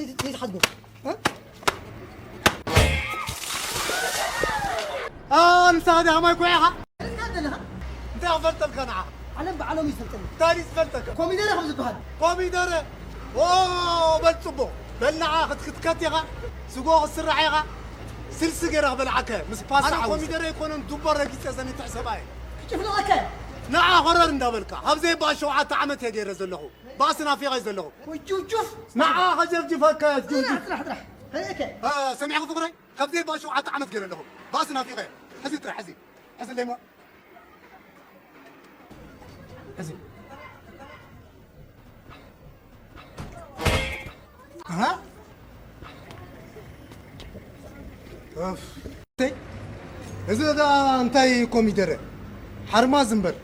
ይትሓድጎ ኣንሳ ዲኻ ማይ ኩዒኻ እንታይ ክፈልጠልካ ንዓ ዓለም ብዓለም ይፈልጠኒ እንታይ ዝፈልጠካ ኮሚደረ ከም ዝበሃል ኮሚደረ ኦ በል ፅቡቕ በል ንዓ ክትክትከት ኢኻ ስጎ ክትስራሕ ኢኻ ስልሲ ገይረ ክበልዓከ ምስ ፓስታ ሓዊሰ ኮሚደረ ኣይኮነን ዱባ ረጊፀ ዘንትዕ ሰብኣየ ክጭፍልቐከ ንዓ ኾረር እንዳበልካ ካብ ዘይበሃል ሸውዓተ ዓመት እየ ገይረ ዘለኹ ባእሲ ናፊቐ ዘለኹ ወይ ጁፍጁፍ ንዓ ኸጀፍጅፈከ ጁፍጁፍ ጥራሕ ጥራሕ ጥራሕ ርእከ ሰሚዕኺ ፍቕረይ ካብ ዘይበሃል ሸውዓተ ዓመት ገይረ ኣለኹ ባእሲ ናፊቐ ሕዚ ጥራሕ ሕዚ ሕዚ ለይሞ ሕዚ እዚ ዳ እንታይ ኮሚደረ ሓርማዝ እምበር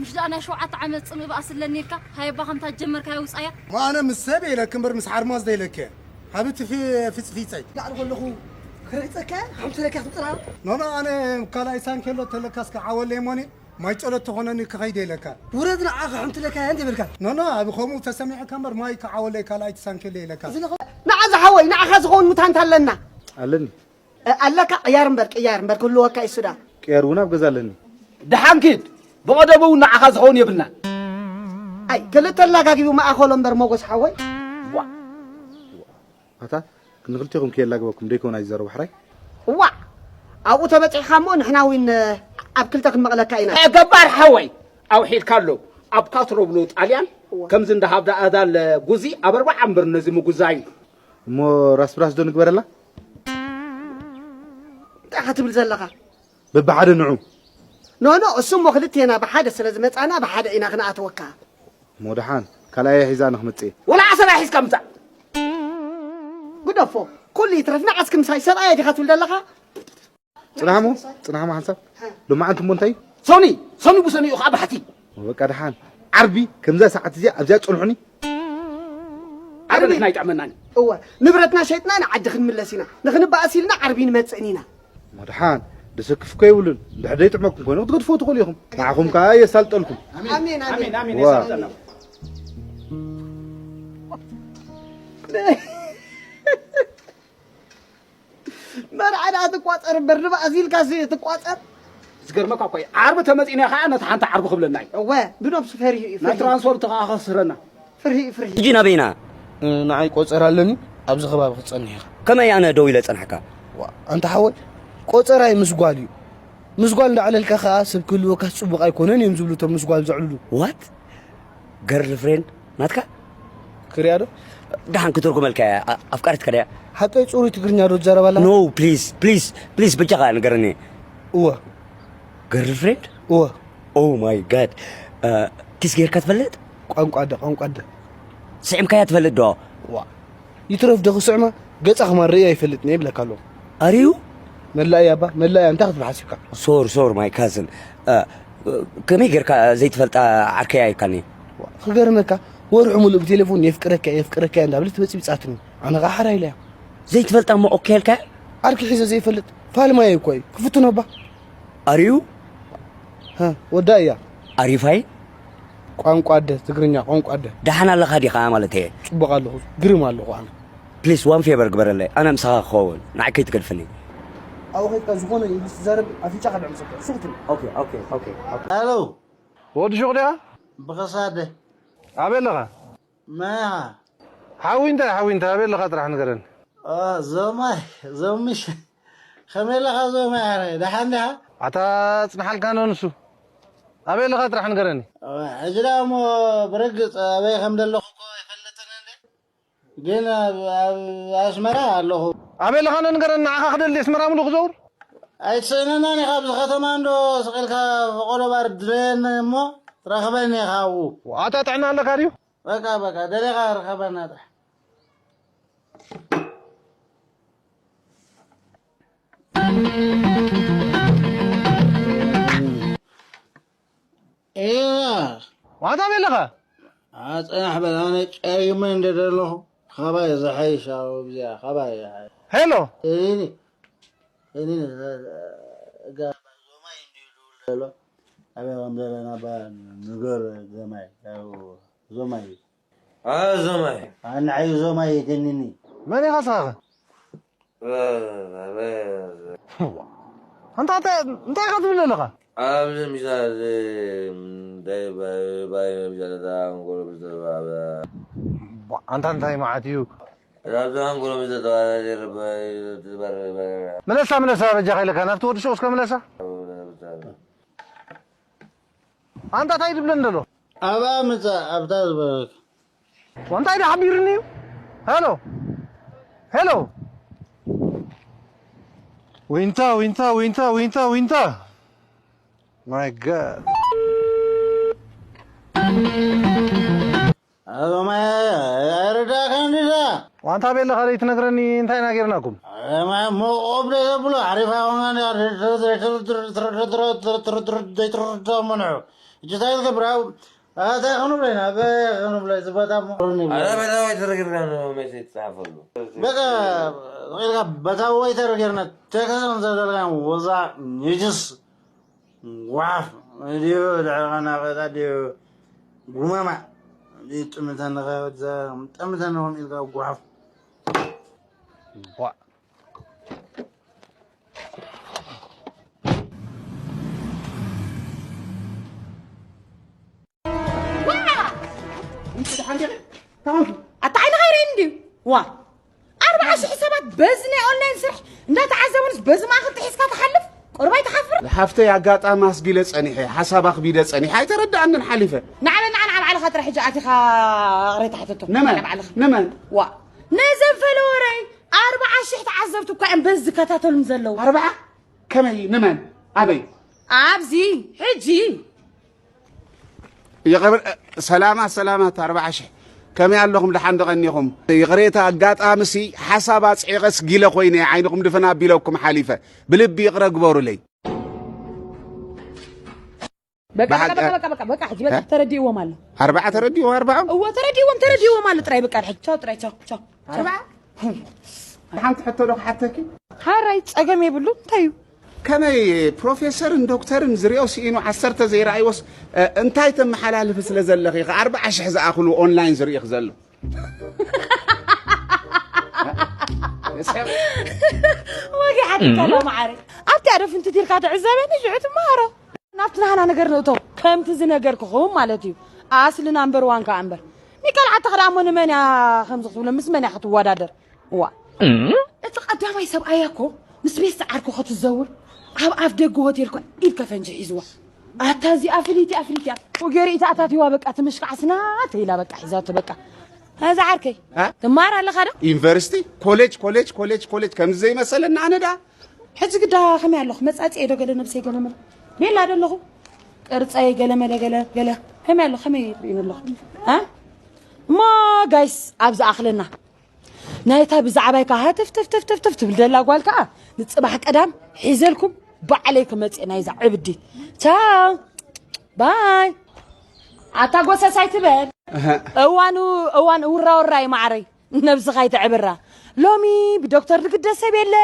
ምሽ ደኣ ናይ ሸውዓተ ዓመት ጽምኢ ባእሲ ኣለኒ ኢልካ ሃየባ ከምታ ጀመርካያ ውጻያ ማነ ምስ ሰብ ኢለክ እምበር ምስ ሓርማዝ ዘይለክ ሃብቲ ፍጽፊጸይ ላዕሊ ከለኹ ክረግጸካ ሓምቲ ለካ ክትጥራ ኖኖ ኣነ ካልኣይ ሳንኬሎ ተለካስ ክዓወለይ ሞኒ ማይ ጸሎት ተኾነኒ ክኸይደ ኢለካ ውረድ ንዓኻ ሓምቲ ለካ እንት ይብልካ ኖኖ ኣብ ኸምኡ ተሰሚዕካ እምበር ማይ ክዓወለይ ካልኣይ ሳንኬሎ ኢለካ ንዓ ዝሓወይ ንዓኻ ዝኸውን ሙታንት ኣለና ኣለኒ ኣለካ ቅያር እምበር ቅያር እምበር ክህልወካ እዩ ሱዳን ቅያር እውን ኣብ ገዛ ኣለኒ ደሓን ኪድ ብቐደሙ እውን ንዓኻ ዝኸውን የብልናን ኣይ ክልተ ላጋጊቡ ማእኸሎ እምበር ሞጎስ ሓወይ ኣታ ንክልቴኹም ከየላግበኩም ደይኮን ኣይዘረቡ ሕራይ ዋዕ ኣብኡ ተበፂሕኻ እሞ ንሕና እውን ኣብ ክልተ ክንመቕለካ ኢና ገባር ሓወይ ኣውሒድካ ኣሎ ኣብ ካትሮ ብሎ ጣልያን ከምዚ እንዳሃብዳ ኣዳለ ጉዚ ኣብ ኣርባዓ እምበር ነዚ ምጉዛዩ እሞ ራስ ብራስ ዶ ንግበረላ እንታይ ኢኻ ትብል ዘለኻ በብሓደ ንዑ ኖ ኖ እሱ እሞ ክልቴና ብሓደ ስለ ዝመፃና ብሓደ ኢና ክንኣተወካ እሞ ደሓን ካልኣየ ሒዛ ንክመፅእ ወላ ዓሰባ ሒዝካ ምፃእ ግደፎ ኩሉ ይትረፍ ንዓስኪ ምሳይ ሰብኣየ ዲኻ ትብል ዘለኻ ፅናሕሞ ፅናሕሞ ሓንሳብ ሎማዓንቲ እሞ እንታይ ሶኒ ሶኒ ብሶኒ እዩ ከዓ ባሕቲ በቃ ደሓን ዓርቢ ከምዛ ሰዓት እዚኣ ኣብዚኣ ፀንሑኒ ዓርቢ ንሕና ይጥዕመናኒ እወ ንብረትና ሸይጥና ንዓዲ ክንምለስ ኢና ንክንበኣስ ኢልና ዓርቢ ንመፅእን ኢና መድሓን ደሰክፍ እኮ የብሉን እንድሕር ዘይጥዕመኩም ኮይኑ ክትገድፍዎ ትኽእሉ ኢኹም ንዓኹም ከዓ የሳልጠልኩም ኣሜን ኣሜን ኣሜን ኣሜን ዋ። የሳልጠና መርዓ ደኣ ትቋፀር እምበር ንባእሲ ኢልካ ትቋፀር ዝገርመካ እኮ እዩ ዓርቢ ተመፂእና ከዓ ነቲ ሓንቲ ዓርቢ ክብለና እዩ እወ ብነብሱ ፈሪሁ እዩ ናይ ትራንስፖርት ከዓ ከስረና ፍርሂ ፍርሂ ሕጂ ናበይና ንዓይ ቆፀር ኣለኒ ኣብዚ ከባቢ ክትፀንሕ ኢኻ ከመይ ኣነ ደው ኢለ ፀንሐካ ኣንታ ሓወይ ቆፀራይ ምስ ጓል እዩ ምስ ጓል እንዳዕለልካ ከዓ ሰብ ክህልወካ ፅቡቅ ኣይኮነን እዮም ዝብሉ እቶም ምስ ጓል ዘዕልሉ ዋት ገርል ፍሬንድ ናትካ ክሪያ ዶ ደሓን ክትርጉመልካ እያ ኣፍቃሪትካ ድያ ሓቀይ ፅሩይ ትግርኛ ዶ ትዛረባላ no please please please በጃኻ ንገረኒ እወ ገርል ፍሬንድ እወ oh my god ኪስ ጌርካ ትፈልጥ ቋንቋ ኣደ ቋንቋ ኣደ ስዒምካያ ትፈልጥ ዶ ዋ ይትረፍ ዶ ክስዕማ ገጻ ክማን ርእያ ይፈልጥኒ ይብለካ ኣሎ ኣርዩ መላእያ እባ መላእያ እንታይ ክትብል ሓሲብካ ሶር ሶር my cousin ከመይ ጌርካ ዘይትፈልጣ ዓርከያ ኢልካኒ ክገርመካ ወርሑ ሙሉእ ብቴሌፎን የፍቅረካ የፍቅረካ እንዳብለት መጽቢጻትኒ ኣነ ኸዓ ሓራ ኢለያ ዘይትፈልጣ እሞ ኦኬ ኢልካ ዓርኪ ሒዘ ዘይፈልጥ ፋልማየ እኮ እዩ ክፍትኖ እባ ኣርዩ ወዳ እያ ኣሪፋይ ቋንቋ ኣደ ትግርኛ ቋንቋ ኣደ ደሓን ኣለኻ ዲኻ ማለት እየ ጽቡቕ ኣለኹ ግርም ኣለኹ ኣነ ፕሊስ ዋን ፌቨር ግበረለይ ኣነ ምሳኻ ክኸውን ንዓይ ከይትገድፍኒ ኣብኡ ከይድካ ዝኾነ እንግሊዝ ትዛረብ ኣፍንጫኻ ድዕምፀካ ሱቕ ትብል ኦኬ ኦኬ ኦኬ ኦኬ ሄሎ ወዲ ሹቕ ድያ ብኸሳደ ኣበይ ኣለኻ መን ኢኻ ሓዊ እንታይ ሓዊ እንታይ ኣበይ ኣለኻ ጥራሕ ንገረኒ ዞማይ ዞምሽ ከመይ ኣለኻ ዞማይ ኣረ ደሓን ዲኻ ኣታ ጽንሓልካ ኖ ንሱ ኣበይ ኣለኻ ጥራሕ ንገረኒ ሕጂ ደኣ እሞ ብርግጽ ኣበይ ከም ዘለኹ እኮ ኣይፈልጥን እንዴ ግን ኣብ ኣስመራ ኣለኹ ኣበይ ኣለኻ ኖ ንገረኒ ንዓኻ ክደሊ ኣስመራ ሙሉ ክዘውር ኣይትስእነናን ኢኻ ኣብዚ ከተማ እንዶ ስቕ ኢልካ ፈቐዶ ባር ድረየኒ እሞ ረኽበኒ ኢኻ ኣብኡ ኣታ ጥዕና ኣለካ ድዩ በቃ በቃ ደሊኻ ርኸበና ጥራሕ ዋታ ቤለኻ ኣፀናሕ በል ኣነ ጨይመ እንደ ደለኹ ካባይ ዝሓይሽ ኣብ እዚኣ ካባይ ዝሓይሽ ሄሎ እኔ እኔ እጋ ዞማይ እንዲሁ ደሎ ኣበይ ከም ዘለና ባ ንገር ዞማይ ዞማይ ኣዞማይ። ኣንዓይ ዞማይ የደንኒ። መን ኢኻ ንስኻ ኸ? ኣንታ እንታይ እንታይ ኢኻ ትብል ዘለኻ? ኣብዚ ምሻ እንታይ ባይ ባይ ምሻ ተንጎሎ ብዘባበ። ኣንታ እንታይ መዓት እዩ? ኣብዚ ተንጎሎ ብዘተባበ። ምለሳ ምለሳ በጃኻ ኢለካ ናብቲ ወዲ ሹቕ እስከ ምለሳ። ኣንታ እንታይ ትብለኒ ዘሎ? ኣብኣ ምጻእ ኣብታ ዝበለካ። እንታይ ዶ ሓቢርኒ እዩ? ሄሎ ሄሎ። ዊንታ ዊንታ ዊንታ ዊንታ ዊንታ። My God. ኣዞማይ ኣይረዳእካን ድዳ? ዋንታ ቤለ ካልእ ትነግረኒ እንታይ ኢና ጌርናኩም? ኣዞማይ ሞቆብ ዶ ዘብሎ ሓሪፋ ኾንካ ዘይትርዳእ ምንዑ። እጅ እንታይ ዝገብር ኣብ ኣታ ይኸኑ ብለይና ኣታ ይኸኑ ብለይ ዝበታ ሞቆብ ኣረ በታ ወይ ተረግርና ነው መቼ የተጻፈሉ? በቃ ኢልካ በታ ወይ ተረግርና ተከሰን ዘደልካ ወዛ ንጅስ ጓፍ ድዩ ድዕቐና ቐጣ ድዩ ጉመማ ጥምተንኻ ወዛ ጥምተንኹም ኢልካ ጓፍ ቧ ኣታ ዓይንኻ ይርእን ድዩ? ዋ ኣርብዓ ሽሕ ሰባት በዚ ናይ ኦንላይን ስራሕ እንዳተዓዘቡንስ በዚ ማእኸል ጥሒስካ ትሓልፍ? ቁርባይ ትሓፍር። ሓፍተይ ኣጋጣሚ ኣስጊለ ጸኒሐ ሓሳብ ኣኽቢደ ጸኒሐ ኣይተረድኣንን ሓሊፈ። ንዓበ ንዓ ንዓ ባዕልኻ ጥራሕ ሕጂ ኣቲኻ ቅሬታ ሕተቶ። ንመን? ንዓ ባዕልኻ። ንመን? ዋ ነዘን ፈለወረይ ኣርብዓ ሽሕ ተዓዘብቲ እኳ እዮም በዚ ዝከታተሉን ዘለዉ። ኣርብዓ? ከመይ ንመን ኣበይ ኣብዚ ሕጂ ይቕር ሰላማት ሰላማት ኣርብዓ ሽሕ ከመይ ኣለኹም ደሓን ደቐኒኹም ይቕሬታ ኣጋጣምሲ ሓሳብ ኣፅዒቐስ ጊለ ኮይነ ዓይንኹም ድፍን ኣቢለኩም ሓሊፈ ብልቢ ይቕረ ግበሩለይ በቃ በቃ በቃ በቃ በቃ ሕጂ በቃ ተረዲእዎም ኣሎ ኣርብዓ ተረዲእዎም ኣርብዓ እዎ ተረዲእዎም ተረዲእዎም ኣሎ ጥራይ በቃ ድሕጂ ቻው ጥራይ ቻው ቻው ኣርብዓ ሓንቲ ሕቶ ዶ ክሓተኪ ሓራይ ጸገም የብሉ እንታይ እዩ ከመይ ፕሮፌሰርን ዶክተርን ዝሪኦ ስኢኑ ዓሰርተ ዘይረኣይዎስ እንታይ ተመሓላልፊ ስለ ዘለኺ ኢኻ ኣርብዓ ሽሕ ዝኣኽሉ ኦንላይን ዝሪእኽ ዘሎ ወጊሓትካ ሎማዓሪ ኣብቲ ኣደፍንቲ ቲርካ ትዕዘበኒ ሽዑ ትመሃሮ ናብቲ ናህና ነገር ንእቶ ከምቲ ዝነገርክኹም ማለት እዩ ኣስሊ ናምበር ዋን ከዓ እምበር ሚካል ዓታ ክዳ እሞ ንመን እያ ከምዚ ክትብሎ ምስ መን እያ ክትወዳደር እዋ እቲ ቀዳማይ ሰብኣያ እኮ ምስ ቤት ዝዓርኩ ክትዘውር ኣብ ኣፍ ደገ ሆቴል እኮ ኢድ ከፈንጂ ሒዝዋ ኣታ እዚኣ ፍልይቲ ኣፍልትያ ወገሪ ኢታ ኣታትዋ በቃ ትምሽካዕ ስናተ ኢላ በቃ ሒዛቶ በቃ እዛ ዓርከይ ትማር ኣለኻ ዶ ዩኒቨርሲቲ ኮሌጅ ኮሌጅ ኮሌጅ ኮሌጅ ከምዚ ዘይመሰለና ኣነ ዳ ሕጂ ግዳ ከመይ ኣለኹ መጻጽ ዶ ገለ ነብሰይ ገለ መለ ቤላ ዶ ኣለኹ ቅርጸይ ገለ መለ ገለ ገለ ከመይ ኣለኹ ከመይ ሪኢን ኣለኹ እሞ ጋይስ ኣብ ዝኣኽለና ናይታ ብዛዕባይ ከኣ ሃተፍተፍተፍተፍ ትብል ደላ ጓል ከኣ ንጽባሕ ቀዳም ሒዘልኩም ባዕለይ ክመጽእ ናይዛ ዕብዲ ቻው ባይ ኣታ ጎሰስ ኣይትበል እዋኑ እዋን ውራ ውራ እዩ ማዕረይ ነብስኻ ኣይተዕብራ ሎሚ ብዶክተር ዝግደስ ሰብ የለ